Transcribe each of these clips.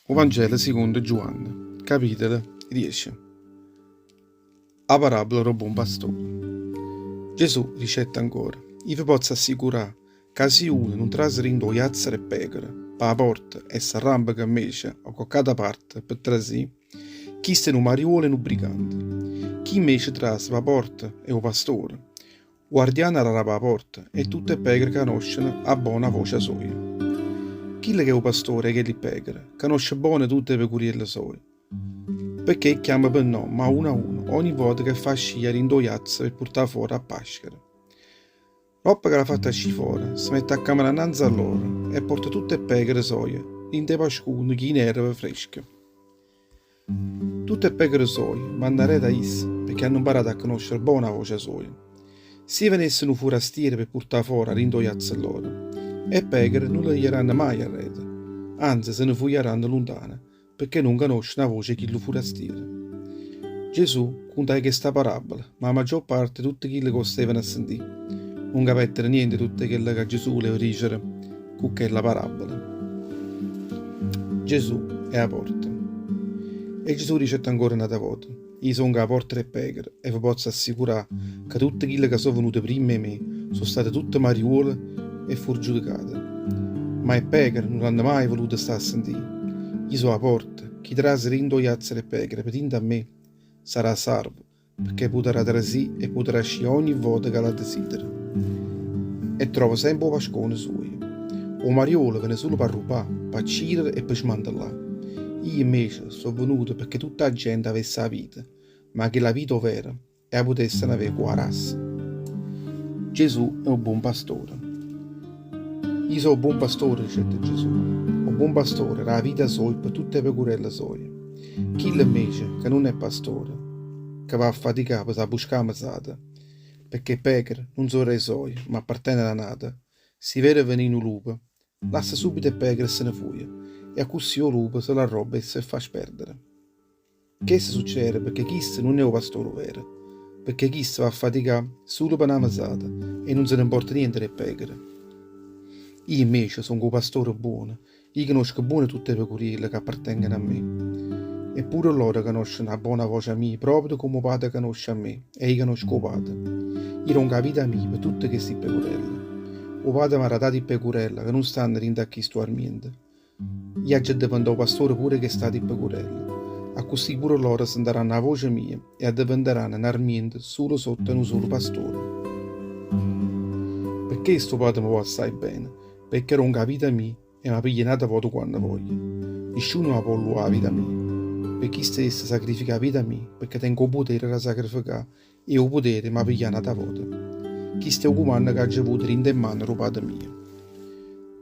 O Vangelo sicondo Giuanne, capitolo diece. A parabola d' 'o buon pastore. Gesù dicette ancora, I' ve pozzo assicurà ca si uno nun trase dint' 'o jazzo d' 'e pecore p' 'a porta e s'arrampeca 'mmece a quacch'ata parte pe trasì, chisto è nu mariuolo e nu brigante. Chi 'mmece trase p' 'a porta è 'o pastore. Guardiano arape 'a porta e tutte 'e pecore canosceno 'a bona vocia soja. Chillo ch'è 'o pastore 'e chelli pecore, canosce bone tutte 'e pecurielle soje, pecché 'e chiamma pe nomme a uno a uno ogni vota ca 'e fa ascì 'a dint' 'o jazzo p' 'e purtà fora a pascere. Doppo ca l'ha fatte ascì fora, se mette a cammenà annanze a loro e porta tutte 'e pecore soje dint' 'e pascune chine 'e erva fresca. Tutte 'e pecore soje vanno areto a isso, pecché hanno 'mparato a conoscere bona 'a voce soja. Si venesse nu furastiero p' 'e purtà fora 'a dint' 'o jazzo lloro, 'e pecore nun le jarranno maje arreto, anze se ne fujarranno luntano, pecché nun canosceno 'a voce 'e chillu furastiero. Gesù cuntaje chesta parabola, ma 'a maggior parte 'e tutte chille ca 'o stevano a sentì, nun capettero niente 'e tutte chello ca Gesù vuleva dicere cu chella parabola. Gesù è 'a porta. E Gesù dicette ancora n'ata vota, I' songo 'a porta d' 'e pecore e ve pozzo assicurà ca tutte chille ca so' venute primma 'e me so' state tutte mariuole e furgiudicate. Ma 'e pecore nun l'hanno maje voluto sta a sentì. I' so' 'a porta, chi trase dint' 'o jazzo d' 'e pecore pe dint' a me sarà sarvo pecché putarà trasì e putarà ascì ogni vota ca l'addesidera. E trova sempe 'o pascone suojo. O mariuolo vene sulo p'arrubbà, p'accirere e pe smantellà. Io invece so' venuto pecché tutta 'a gente avesse 'a vita, ma chella vita overa e 'a putessero avè cu 'a rassa. Gesù è 'o buon pastore. Io so' 'o buon pastore, dicette Gesù. O buon pastore dà 'a vita soja pe tutte 'e pecurelle soje. Chillo invece ca nun è pastore, ca va a faticà pe s'abbuscà 'a mesata, pecché 'e pecore nun so' d' 'e soje, ma apparteneno a n'ato, si vede venì nu lupo, lassa subito 'e pecore e se ne fuje, e accussì 'o lupo se l'arrobba e s' 'e fa sperdere. Chesto succede pecché chisto nun è 'o pastore overo, pecché chisto va a faticà sulo pe na mesata e nun se ne 'mporta niente d' 'e pecore. Io invece songo 'o pastore buono, io canosco buono tutte 'e pecurielle ca appartengono a me. E pure lloro canosceno 'a bona vocia mia proprio comme 'o Pate canosce a me e io canosco 'o Pate. Io dongo 'a vita mia pe tutte chesti pecurelle. O Pate m'ha dato 'e pecurelle ca nun stanno dint' a chisto armiento. Io aggia addeventà 'o pastore pure 'e chest'ati pecurelle, accussì pure loro sentaranno 'a voce mia e addeventeranno n'armiento sulo sotto a nu solo pastore. Pe chesto 'o Pate me vo' assai bene, pecché dongo 'a vita mia e m' 'a piglio n'ata vota quanno voglio. Nisciuno m' 'a po' luà 'a vita mia. Pe chisto essa sacrifico 'a vita mia, pecché tengo 'o potere d' 'a sacrificà e 'o potere 'e m' 'a piglià n'ata vota. Chisto è 'o cumanno c'aggio avuto dint' 'e mmane d' 'o Pate mio.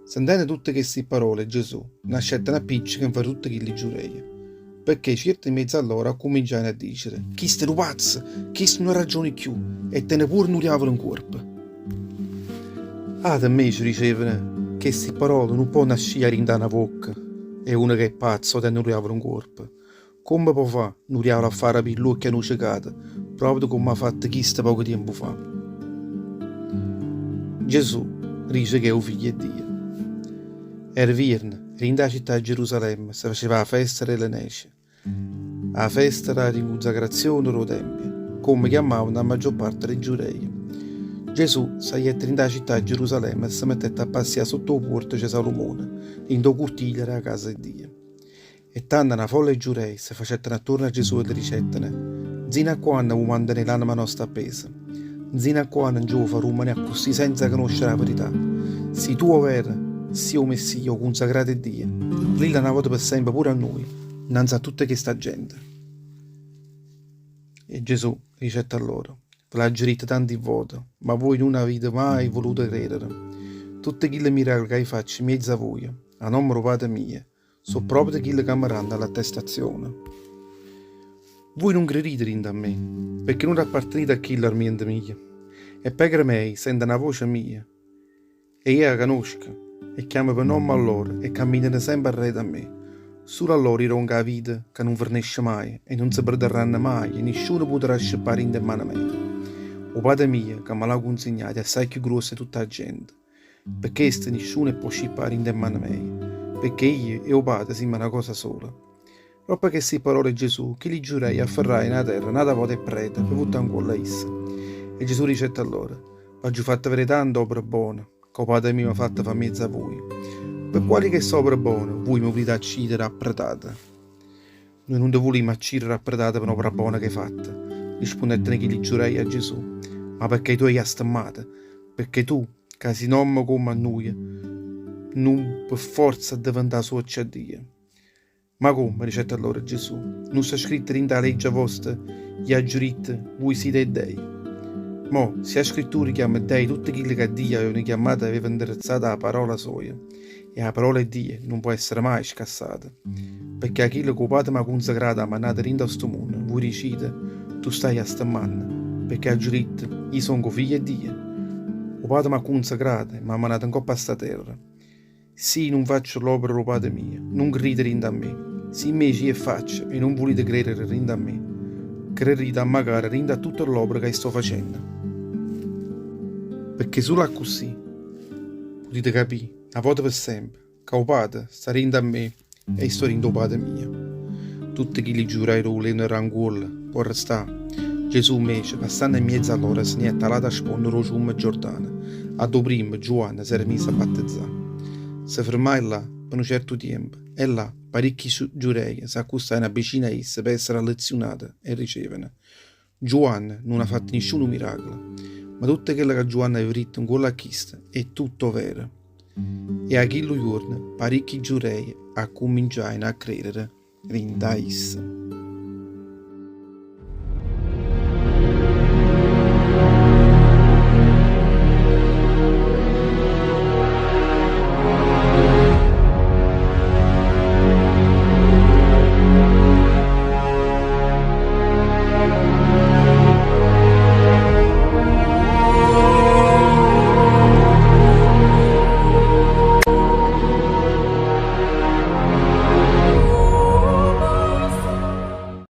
Sentenno tutte chesti parole 'e Gesù, nascette n'appicceco nfra tutte chilli giureje, pecché cierte 'mmiez'a lloro accumminciajeno a dicere, Chisto è nu pazzo, chisto nun arraggiona cchiù e tene pure nu diavolo 'ncuorpo. Ate 'mmece dicevano, Chesti parole nun ponno ascì 'a dint'a na vocca 'e uno ca è pazzo o tene nu diavolo 'ncuorpo. Comme po' fà nu diavolo a fà arapì ll'uocchie a nu cecato, proprio comm' ha fatto chisto poco tiempo fa? Gesù dice ch'è 'o Figlio 'e Dio. Era vierno e dint' 'a città 'e Gerusalemme se faceva 'a festa d' 'e Lenece, 'a festa d' 'a ricunsacrazione d' 'o Tempio, comme chiammavano 'a maggior parte d' 'e Giureje. Gesù sagliette dint' 'a città 'e Gerusalemme e se mettette a passià sott' 'o puortico 'e Salomone, dint' 'o curtiglio d' 'a casa 'e Dio. E tanno na folla 'e Giurei se facettero attuorno a Gesù e le dicettero, Nzino a quanno vuo' mantenè l'anema nosta appesa? Nzino a quanno nce vuo' fa rummanè accussì senza canoscere 'a verità? Si tu overo si' 'o Messia, 'o cunsacrato 'e Dio, dilla na vota pe' sempe pure a nuje, 'nnanze a tutta chesta gente. E Gesù dicette a loro, Ve l'aggio ditto tanti vote, ma vuje nun avite maje voluto credere. Tutte chille miracole ca io faccio 'mmiez'a vuje, a nomme d' 'o Pate mio, So' proprio chille ca me danno l'attestazione. Vui nun credite dint' a me, pecché nun appartenite a chillo armiento mio. E pecore mei sentono 'a voce mia, e io 'a canosco, e chiammo pe' nomme a loro e camminano sempe arreto a me. Sulo a loro io dongo 'a vita ca nun fernesce maje e nun se perdarranno maje e nisciuno putarrà sceppà dint' 'e mmane meje. 'O Pate mio ca me l'ha cunsignato è assaje cchiù gruosso 'e tutta 'a gente. Pe chesto nisciuno 'e ppo' scippà dint' 'e mmane meje. Pecché io e 'o Pate simmo na cosa sola. Doppo chesti parole 'e Gesù, chilli giurei afferrajeno 'a terra n'ata vota 'e prete pe vuttà ncuollo a isso. E Gesù dicette a loro, V'aggio fatto vedé tante opere bone, ca 'o Pate mio m'ha fatto fà mmiez'a vuje. Pe quali 'e cheste opere bone vuje me vulite accidere a pretate? Nuje nun te vulimmo accidere a pretate pe n'opera bona ch'hê fatto, rispunnetteno chilli giurei a Gesù, ma pecché tu hê jastemmato, pecché tu, ca si n'ommo comme a nuje, nun pe forza addeventà suoccio a Dio. Ma comme, dicette allora Gesù, nun sta scritto dint' 'a leggia vosta, Io aggio ditto, Vuje site 'e dei? Mo, si 'a Scrittura chiamma dei tutte chille ca Dio avevano chiammato aveva 'nderezzata 'a parola soja, e 'a parola 'e Dio nun po' essere maje scassata. Pecché a chillo ca 'o Pate m'ha cunsacrato 'a mannato dint' 'a stu munno, vuje dicite, Tu staje jastemmanno, pecché aggio ditto, Io songo 'o Figlio 'e Dio? O Pate m'ha cunsacrato e m'ha mannato 'ncopp' 'a sta terra. Si nun faccio l'opera d' 'o Pate mio, nun credite dint' a me. Si invece io 'e ffaccio e nun vulite credere dint' a me, crerite ammacaro dint' a tutte ll'opere ca i' sto facenno. Pecché sulo accussì putite capì, na vota pe sempe, ca 'o Pate sta dint' a me e i' sto dint' 'o Pate mio. Tutte chilli giurei d' 'o vulevano dà 'ncuollo p' 'o arrestà. Gesù invece, passanno 'mmiezzo a loro, se ne jette 'a l'ata sponda d' 'o ciummo Giordano, addò primma Giuanne s'era miso a battezzà. Se fermaje là pe nu certo tiempo, e là paricchi giurei s'accustajeno vicino a isso pe essere allezziunate e dicevano, Giuanne nun ha fatto nisciuno miracolo, ma tutto chello ca Giuanne aveva ditto 'ncuollo a chisto è tutto overo. E 'a chillu juorno paricchi giurei accumminciajeno a credere dint' 'a isso.